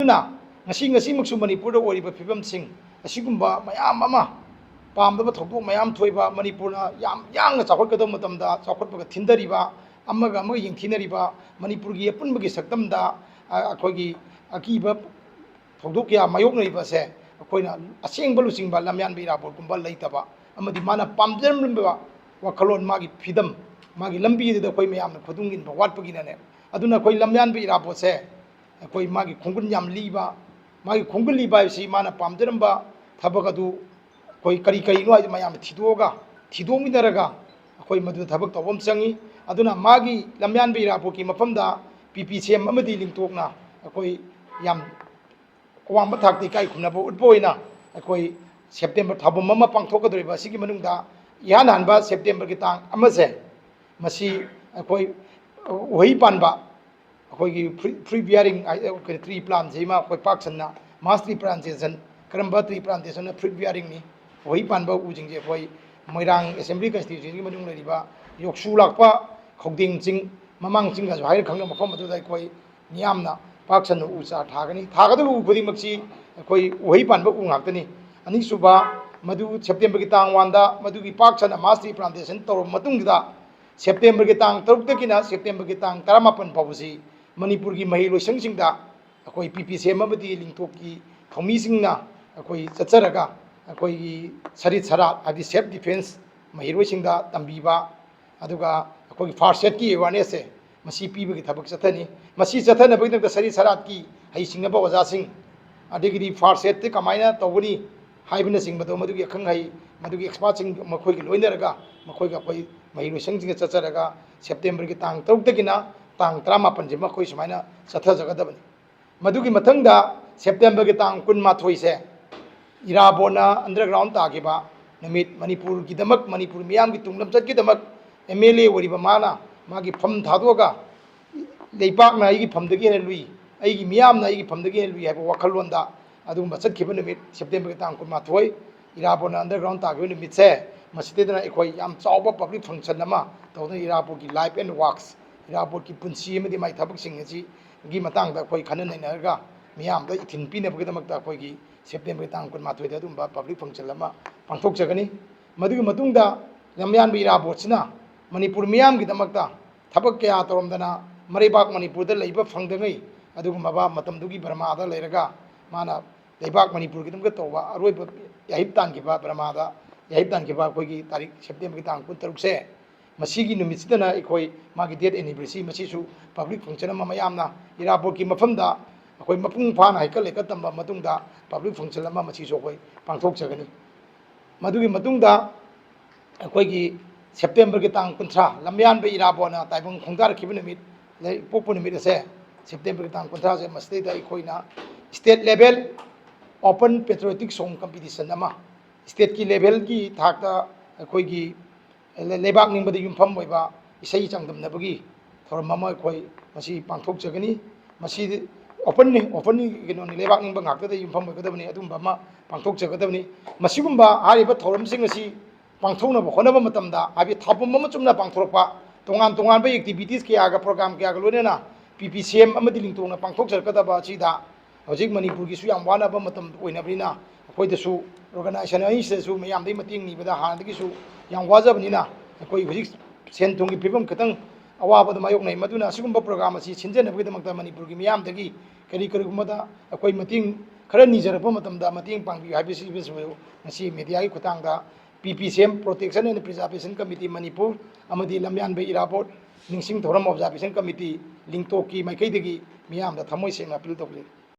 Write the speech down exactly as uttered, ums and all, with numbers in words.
ꯑꯗꯨꯅ ꯉꯁꯤ, ꯉꯁꯤꯃꯛꯁꯨ ꯃꯅꯤꯄꯨꯔꯗ ꯑꯣꯏꯔꯤꯕ ꯐꯤꯕꯝꯁꯤꯡ ꯑꯁꯤꯒꯨꯝꯕ ꯃꯌꯥꯝ ꯑꯃ, ꯄꯥꯝꯗꯕ ꯊꯧꯗꯣꯛ ꯃꯌꯥꯝ ꯊꯣꯛꯏꯕ, ꯃꯅꯤꯄꯨꯔꯅ ꯌꯥꯝ ꯌꯥꯡꯅ ꯆꯥꯎꯈꯠꯀꯗꯕ ꯃꯇꯝꯗ ꯆꯥꯎꯈꯠꯄꯒ ꯊꯤꯟꯊꯔꯤꯕ, ꯑꯃꯒ ꯑꯃꯒ ꯌꯦꯡꯊꯤꯅꯔꯤꯕ, ꯃꯅꯤꯄꯨꯔꯒꯤ ꯑꯄꯨꯟꯕꯒꯤ ꯁꯛꯇꯝꯗ, ꯑ, ꯑꯩꯈꯣꯏꯒꯤ ꯑꯀꯤꯕ ꯊꯧꯗꯣꯛ ꯀꯌꯥ ꯃꯥꯌꯣꯛꯅꯔꯤꯕ ꯑꯁꯦ ꯑꯩꯈꯣꯏꯅ ꯑꯁꯦꯡꯕ ꯂꯨꯆꯤꯡꯕ ꯂꯝꯌꯥꯟꯕ ꯏꯔꯥꯕꯣꯠꯀꯨꯝꯕ ꯂꯩꯇꯕ ꯑꯃꯗꯤ ꯃꯥꯅ ꯄꯥꯝꯖꯔꯝꯕ ꯋꯥꯈꯜꯂꯣꯟ, ꯃꯥꯒꯤ ꯐꯤꯗꯝ, ꯃꯥꯒꯤ ꯂꯝꯕꯤ ꯑꯗꯨꯗ ꯑꯩꯈꯣꯏ ꯃꯌꯥꯝꯅ ꯈꯨꯗꯨꯡ ꯏꯟꯕ ꯋꯥꯠꯄꯒꯤꯅꯅꯦ꯫ ꯑꯗꯨꯅ ꯑꯩꯈꯣꯏ ꯂꯝꯌꯥꯟꯕ ꯏꯔꯥꯕꯣꯠꯁꯦ ꯑꯩꯈꯣꯏ ꯃꯥꯒꯤ ꯈꯣꯡꯒꯨꯟ ꯌꯥꯝ ꯂꯤꯕ, ꯃꯥꯒꯤ ꯈꯣꯡꯒꯨꯟ ꯂꯤꯕ ꯍꯥꯏꯕꯁꯤ ꯃꯥꯅ ꯄꯥꯝꯖꯔꯝꯕ ꯊꯕꯛ ꯑꯗꯨ ꯑꯩꯈꯣꯏ ꯀꯔꯤ ꯀꯔꯤꯅꯣ ꯍꯥꯏꯗꯨ ꯃꯌꯥꯝꯅ ꯊꯤꯗꯣꯛꯑꯒ, ꯊꯤꯗꯣꯛꯃꯤꯟꯅꯔꯒ ꯑꯩꯈꯣꯏ ꯃꯗꯨꯗ ꯊꯕꯛ ꯇꯧꯕ ꯑꯃ ꯆꯪꯉꯤ꯫ ꯑꯗꯨꯅ ꯃꯥꯒꯤ ꯂꯝꯌꯥꯟꯕ ꯏꯔꯥꯕꯣꯠꯀꯤ ꯃꯐꯝꯗ ꯄꯤ ꯄꯤ ꯁꯤ ꯑꯦꯝ ꯑꯃꯗꯤ ꯂꯤꯡꯊꯣꯛꯅ ꯑꯩꯈꯣꯏ ꯌꯥꯝ ꯑꯋꯥꯡꯕ ꯊꯥꯛꯇ ꯏꯀꯥꯏ ꯈꯨꯝꯅꯕ ꯎꯠꯄ ꯑꯣꯏꯅ ꯑꯩꯈꯣꯏ ꯁꯦꯞꯇꯦꯝꯕꯔ ꯊꯥꯕꯝ ꯑꯃ ꯄꯥꯡꯊꯣꯛꯀꯗꯧꯔꯤꯕ ꯑꯁꯤꯒꯤ ꯃꯅꯨꯡꯗ ꯏꯍꯥꯟ ꯍꯥꯟꯕ ꯁꯦꯞꯇꯦꯝꯕꯔꯒꯤ ꯇꯥꯡ ꯑꯃꯁꯦ, ꯃꯁꯤ ꯑꯩꯈꯣꯏ ꯎꯍꯩ ꯄꯥꯟꯕ, ꯑꯩꯈꯣꯏꯒꯤ ꯐ꯭ꯔꯨꯏꯠ, ꯐ꯭ꯔꯨꯏꯠ ꯕꯤꯌꯥꯔꯤꯡ, ꯑꯩꯈꯣꯏ ꯇ꯭ꯔꯤ ꯄ꯭ꯂꯥꯟꯁꯦ ꯑꯃ ꯑꯩꯈꯣꯏ ꯄꯥꯛ ꯁꯟꯅ, ꯃꯥꯁ ꯇ꯭ꯔꯤ ꯄ꯭ꯂꯥꯟꯇꯦꯁꯟ, ꯀꯔꯝꯕ ꯇ꯭ꯔꯤ ꯄ꯭ꯂꯥꯟꯇꯦꯁꯟꯅ ꯐ꯭ꯔꯨꯏꯠ ꯕꯤꯌꯥꯔꯤꯡꯅꯤ, ꯎꯍꯩ ꯄꯥꯟꯕ ꯎꯁꯤꯡꯁꯦ ꯑꯩꯈꯣꯏ ꯃꯣꯏꯔꯥꯡ ꯑꯦꯁꯦꯝꯕ꯭ꯂꯤ ꯀꯟꯁꯇꯤꯇ꯭ꯌꯨꯟꯁꯤꯒꯤ ꯃꯅꯨꯡ ꯂꯩꯔꯤꯕ ꯌꯣꯛꯁꯨ ꯂꯥꯛꯄ ꯈꯧꯗꯦꯡ ꯆꯤꯡ, ꯃꯃꯥꯡ ꯆꯤꯡꯒꯁꯨ ꯍꯥꯏꯅ ꯈꯪꯅꯕ ꯃꯐꯝ ꯑꯗꯨꯗ ꯑꯩꯈꯣꯏ ꯃꯤꯌꯥꯝꯅ ꯄꯥꯛ ꯁꯟꯅ ꯎ ꯆꯥꯔ ꯊꯥꯒꯅꯤ꯫ ꯊꯥꯒꯗꯧꯔꯤꯕ ꯎ ꯈꯨꯗꯤꯡꯃꯛꯁꯤ ꯑꯩꯈꯣꯏ ꯎꯍꯩ ꯄꯥꯟꯕ ꯎ ꯉꯥꯛꯇꯅꯤ꯫ ꯑꯅꯤꯁꯨꯕ, ꯃꯗꯨ ꯁꯦꯞꯇꯦꯝꯕꯔꯒꯤ ꯇꯥꯡ ꯋꯥꯟꯗ ꯃꯗꯨꯒꯤ ꯄꯥꯛ ꯁꯟꯅ ꯃꯥꯁ ꯇ꯭ꯔꯤ ꯄ꯭ꯂꯥꯟꯇꯦꯁꯟ ꯇꯧꯔꯕ ꯃꯇꯨꯡꯗ, ꯁꯦꯞꯇꯦꯝꯕꯔꯒꯤ ꯇꯥꯡ ꯇꯔꯨꯛꯇꯒꯤꯅ ꯁꯦꯞꯇꯦꯝꯕꯔꯒꯤ ꯇꯥꯡ ꯇꯔꯥꯃꯥꯄꯟ ꯐꯥꯎꯕꯁꯤ ꯃꯅꯤꯄꯨꯔꯒꯤ ꯃꯍꯩꯔꯣꯏꯁꯪꯁꯤꯡꯗ ꯑꯩꯈꯣꯏ ꯄꯤ ꯄꯤ ꯁꯤ ꯑꯦꯝ ꯑꯃꯗꯤ ꯂꯤꯡꯊꯣꯛꯀꯤ ꯊꯧꯃꯤꯁꯤꯡꯅ ꯑꯩꯈꯣꯏ ꯆꯠꯆꯔꯒ ꯑꯩꯈꯣꯏꯒꯤ ꯁꯔꯤꯠ ꯁꯔꯥꯠ, ꯍꯥꯏꯗꯤ ꯁꯦꯜꯐ ꯗꯤꯐꯦꯟꯁ ꯃꯍꯩꯔꯣꯏꯁꯤꯡꯗ ꯇꯝꯕꯤꯕ, ꯑꯗꯨꯒ ꯑꯩꯈꯣꯏꯒꯤ ꯐꯥꯔꯁ ꯑꯦꯗꯀꯤ ꯑꯦꯋꯥꯔꯅꯦꯁꯁꯦ ꯃꯁꯤ ꯄꯤꯕꯒꯤ ꯊꯕꯛ ꯆꯠꯊꯅꯤ꯫ ꯃꯁꯤ ꯆꯠꯊꯅꯕꯒꯤꯗꯃꯛꯇ ꯁꯔꯤꯠ ꯁꯔꯥꯠꯀꯤ ꯍꯩꯁꯤꯡꯉꯕ ꯑꯣꯖꯥꯁꯤꯡ, ꯑꯗꯒꯤꯗꯤ ꯐꯥꯔꯁ ꯑꯦꯗꯇꯤ ꯀꯃꯥꯏꯅ ꯇꯧꯒꯅꯤ ꯍꯥꯏꯕꯅꯆꯤꯡꯕꯗꯣ ꯃꯗꯨꯒꯤ ꯑꯈꯪ ꯑꯍꯩ, ꯃꯗꯨꯒꯤ ꯑꯦꯛꯁꯄꯥꯔꯠꯁꯤꯡ ꯃꯈꯣꯏꯒ ꯂꯣꯏꯅꯔꯒ ꯃꯈꯣꯏꯒ ꯑꯩꯈꯣꯏ ꯃꯍꯩꯔꯣꯏꯁꯪꯁꯤꯡꯒ ꯆꯠꯆꯔꯒ ꯁꯦꯞꯇꯦꯝꯕꯔꯒꯤ ꯇꯥꯡ ꯇꯔꯨꯛꯇꯒꯤꯅ ꯇꯥꯡ ꯇꯔꯥꯃꯥꯄꯟꯁꯤꯃ ꯑꯩꯈꯣꯏ ꯁꯨꯃꯥꯏꯅ ꯆꯠꯊꯖꯒꯗꯕꯅꯤ꯫ ꯃꯗꯨꯒꯤ ꯃꯊꯪꯗ ꯁꯦꯞꯇꯦꯝꯕꯔꯒꯤ ꯇꯥꯡ ꯀꯨꯟꯃꯥꯊꯣꯏꯁꯦ ꯏꯔꯥꯕꯣꯠꯅ ꯑꯟꯗꯔꯒ꯭ꯔꯥꯎꯟ ꯇꯥꯈꯤꯕ ꯅꯨꯃꯤꯠ, ꯃꯅꯤꯄꯨꯔꯒꯤꯗꯃꯛ, ꯃꯅꯤꯄꯨꯔ ꯃꯤꯌꯥꯝꯒꯤ ꯇꯨꯡ ꯂꯝꯆꯠꯀꯤꯗꯃꯛ ꯑꯦꯝ ꯑꯦꯜ ꯑꯦ ꯑꯣꯏꯔꯤꯕ ꯃꯥꯅ ꯃꯥꯒꯤ ꯐꯝ ꯊꯥꯗꯣꯛꯑꯒ ꯂꯩꯄꯥꯛꯅ ꯑꯩꯒꯤ ꯐꯝꯗꯒꯤ ꯍꯦꯟꯅ ꯂꯨꯏ, ꯑꯩꯒꯤ ꯃꯤꯌꯥꯝꯅ ꯑꯩꯒꯤ ꯐꯝꯗꯒꯤ ꯍꯦꯟꯅ ꯂꯨꯏ ꯍꯥꯏꯕ ꯋꯥꯈꯜꯂꯣꯟꯗ ꯑꯗꯨꯒꯨꯝꯕ ꯆꯠꯈꯤꯕ ꯅꯨꯃꯤꯠ ꯁꯦꯞꯇꯦꯝꯕꯔꯒꯤ ꯇꯥꯡ ꯀꯨꯟꯃꯥꯊꯣꯏ ꯏꯔꯥꯕꯣꯠꯅ ꯑꯟꯗꯔꯒ꯭ꯔꯥꯎꯟ ꯇꯥꯈꯤꯕ ꯅꯨꯃꯤꯠꯁꯦ, ꯃꯁꯤꯗꯩꯗꯅ ꯑꯩꯈꯣꯏ ꯌꯥꯝ ꯆꯥꯎꯕ ꯄꯕ꯭ꯂꯤꯛ ꯐꯪꯁꯟ ꯑꯃ ꯇꯧꯗꯨꯅ ꯏꯔꯥꯕꯣꯠꯀꯤ ꯂꯥꯏꯐ ꯑꯦꯟ ꯋꯥꯔꯛꯁ, ꯏꯔꯥꯕꯣꯠꯀꯤ ꯄꯨꯟꯁꯤ ꯑꯃꯗꯤ ꯃꯥꯒꯤ ꯊꯕꯛꯁꯤꯡ ꯑꯁꯤꯒꯤ ꯃꯇꯥꯡꯗ ꯑꯩꯈꯣꯏ ꯈꯟꯅ ꯅꯩꯅꯔꯒ ꯃꯤꯌꯥꯝꯗ ꯏꯊꯤꯟ ꯄꯤꯅꯕꯒꯤꯗꯃꯛꯇ ꯑꯩꯈꯣꯏꯒꯤ ꯁꯦꯞꯇꯦꯝꯕꯔꯒꯤ ꯇꯥꯡ ꯀꯨꯟꯃꯥꯊꯣꯏꯗ ꯑꯗꯨꯒꯨꯝꯕ ꯄꯕ꯭ꯂꯤꯛ ꯐꯪꯁꯟ ꯑꯃ ꯄꯥꯡꯊꯣꯛꯆꯒꯅꯤ꯫ ꯃꯗꯨꯒꯤ ꯃꯇꯨꯡꯗ ꯂꯝꯌꯥꯟꯕ ꯏꯔꯥꯕꯣꯠꯁꯤꯅ ꯃꯅꯤꯄꯨꯔ ꯃꯤꯌꯥꯝꯒꯤꯗꯃꯛꯇ ꯊꯕꯛ ꯀꯌꯥ ꯇꯧꯔꯝꯗꯅ ꯃꯔꯩꯕꯥꯛ ꯃꯅꯤꯄꯨꯔꯗ ꯂꯩꯕ ꯐꯪꯗꯉꯩ ꯑꯗꯨꯒꯨꯝꯂꯕ ꯃꯇꯝꯗꯨꯒꯤ ꯕꯔꯃꯥꯗ ꯂꯩꯔꯒ ꯃꯥꯅ ꯂꯩꯕꯥꯛ ꯃꯅꯤꯄꯨꯔꯒꯤꯗꯃꯛꯇ ꯇꯧꯕ ꯑꯔꯣꯏꯕ ꯌꯥꯍꯤꯞ ꯇꯥꯟꯈꯤꯕ ꯕꯔꯃꯥꯗ ꯌꯥꯍꯤꯞ ꯇꯥꯟꯈꯤꯕ ꯑꯩꯈꯣꯏꯒꯤ ꯇꯥꯔꯤꯛ ꯁꯦꯞꯇꯦꯝꯕꯔꯒꯤ ꯇꯥꯡ ꯀꯨꯟꯇꯔꯨꯛꯁꯦ ꯃꯁꯤꯒꯤ ꯅꯨꯃꯤꯠꯁꯤꯗꯅ ꯑꯩꯈꯣꯏ ꯃꯥꯒꯤ ꯗꯦꯠ ꯑꯦꯅꯤꯚꯔꯁꯔꯤ ꯃꯁꯤꯁꯨ ꯄꯕ꯭ꯂꯤꯛ ꯐꯪꯁꯟ ꯑꯃ ꯃꯌꯥꯝꯅ ꯏꯔꯥꯕꯣꯠꯀꯤ ꯃꯐꯝꯗ ꯑꯩꯈꯣꯏ ꯃꯄꯨꯡ ꯐꯥꯅ ꯍꯩꯀꯠ ꯂꯩꯀꯠ ꯇꯝꯕ ꯃꯇꯨꯡꯗ ꯄꯕ꯭ꯂꯤꯛ ꯐꯪꯁꯟ ꯑꯃ ꯃꯁꯤꯁꯨ ꯑꯩꯈꯣꯏ ꯄꯥꯡꯊꯣꯛꯆꯒꯅꯤ꯫ ꯃꯗꯨꯒꯤ ꯃꯇꯨꯡꯗ ꯑꯩꯈꯣꯏꯒꯤ ꯁꯦꯞꯇꯦꯝꯕꯔꯒꯤ ꯇꯥꯡ ꯀꯨꯟꯊ꯭ꯔꯥ ꯂꯝꯌꯥꯟꯕ ꯏꯔꯥꯕꯣꯠꯅ ꯇꯥꯏꯕꯪ ꯈꯣꯡꯗꯥꯔꯛꯈꯤꯕ ꯅꯨꯃꯤꯠ ꯂꯩ- ꯄꯣꯛꯄ ꯅꯨꯃꯤꯠ ꯑꯁꯦ ꯁꯦꯞꯇꯦꯝꯕꯔꯒꯤ ꯇꯥꯡ ꯀꯨꯟꯊ꯭ꯔꯥꯁꯦ ꯃꯁꯤꯗꯩꯗ ꯑꯩꯈꯣꯏꯅ state level open patriotic song competition ꯑꯃ stateꯀꯤ levelꯒꯤ ꯊꯥꯛꯇ ꯑꯩꯈꯣꯏꯒꯤ ꯂꯩꯕꯥꯛ ꯅꯤꯡꯕꯗ ꯌꯨꯝꯐꯝ ꯑꯣꯏꯕ ꯏꯁꯩ ꯆꯥꯡꯗꯝꯅꯕꯒꯤ ꯊꯧꯔꯝ ꯑꯃ ꯑꯩꯈꯣꯏ ꯃꯁꯤ ꯄꯥꯡꯊꯣꯛꯆꯒꯅꯤ꯫ ꯃꯁꯤ openꯅꯤ, openꯅꯤ, ꯀꯩꯅꯣꯅꯤ, ꯂꯩꯕꯥꯛ ꯅꯤꯡꯕ ꯉꯥꯛꯇꯗ ꯌꯨꯝꯐꯝ ꯑꯣꯏꯒꯗꯕꯅꯤ, ꯑꯗꯨꯒꯨꯝꯕ ꯑꯃ ꯄꯥꯡꯊꯣꯛꯆꯒꯗꯕꯅꯤ꯫ ꯃꯁꯤꯒꯨꯝꯕ ꯍꯥꯏꯔꯤꯕ ꯊꯧꯔꯝꯁꯤꯡ ꯑꯁꯤ ꯄꯥꯡꯊꯣꯛꯅꯕ ꯍꯣꯠꯅꯕ ꯃꯇꯝꯗ, ꯍꯥꯏꯕꯗꯤ ꯊꯥꯕꯨꯝ ꯑꯃ ꯆꯨꯝꯅ ꯄꯥꯡꯊꯣꯔꯛꯄ, ꯇꯣꯉꯥꯟ ꯇꯣꯉꯥꯟꯕ activities ꯀꯌꯥꯒ program ꯀꯌꯥꯒ ꯂꯣꯏꯅꯅ ꯄꯤ ꯄꯤ ꯁꯤ ꯑꯦꯝ ꯑꯃꯗꯤ ꯂꯤꯡꯇꯣꯡꯅ ꯄꯥꯡꯊꯣꯛꯆꯔꯛꯀꯗꯕ ꯑꯁꯤꯗ ꯍꯧꯖꯤꯛ ꯃꯅꯤꯄꯨꯔꯒꯤꯁꯨ ꯌꯥꯝ ꯋꯥꯅꯕ ꯃꯇꯝ ꯑꯣꯏꯅꯕꯅꯤꯅ ꯑꯩꯈꯣꯏꯗꯁꯨ organization ꯑꯅꯤꯁꯤꯗꯁꯨ ꯃꯌꯥꯝꯗꯒꯤ ꯃꯇꯦꯡ ꯅꯤꯕꯗ ꯍꯥꯟꯅꯗꯒꯤꯁꯨ ꯌꯥꯝ ꯋꯥꯖꯕꯅꯤꯅ ꯑꯩꯈꯣꯏ ꯍꯧꯖꯤꯛ ꯁꯦꯟ ꯊꯨꯝꯒꯤ ꯐꯤꯕꯝ ꯈꯤꯇꯪ ꯑꯋꯥꯕꯗ ꯃꯥꯌꯣꯛꯅꯩ꯫ ꯃꯗꯨꯅ ꯑꯁꯤꯒꯨꯝꯕ program ꯑꯁꯤ ꯁꯤꯟꯖꯅꯕꯒꯤꯗꯃꯛꯇ ꯃꯅꯤꯄꯨꯔꯒꯤ ꯃꯤꯌꯥꯝꯗꯒꯤ ꯀꯔꯤ ꯀꯔꯤꯒꯨꯝꯕꯗ ꯑꯩꯈꯣꯏ ꯃꯇꯦꯡ ꯈꯔ ꯅꯤꯖꯔꯛꯄ ꯃꯇꯝꯗ ꯃꯇꯦꯡ ꯄꯥꯡꯕꯤꯌꯨ ꯍꯥꯏꯕꯁꯤꯁꯨ ꯉꯁꯤ mediaꯒꯤ ꯈꯨꯠꯊꯥꯡꯗ P P C M Protection and Preservation Committee Manipur ꯑꯃꯗꯤ ꯂꯝꯌꯥꯟꯕ ꯏꯔꯥꯕꯣꯠ ꯅꯤꯡꯁꯤꯡ ꯊꯧꯔꯝ observation committee ꯂꯤꯡꯇꯣꯛꯀꯤ ꯃꯥꯏꯀꯩꯗꯒꯤ ꯃꯤꯌꯥꯝꯗ ꯊꯃꯣꯏ ꯁꯦꯡꯅ appeal ꯇꯧꯖꯔꯤ꯫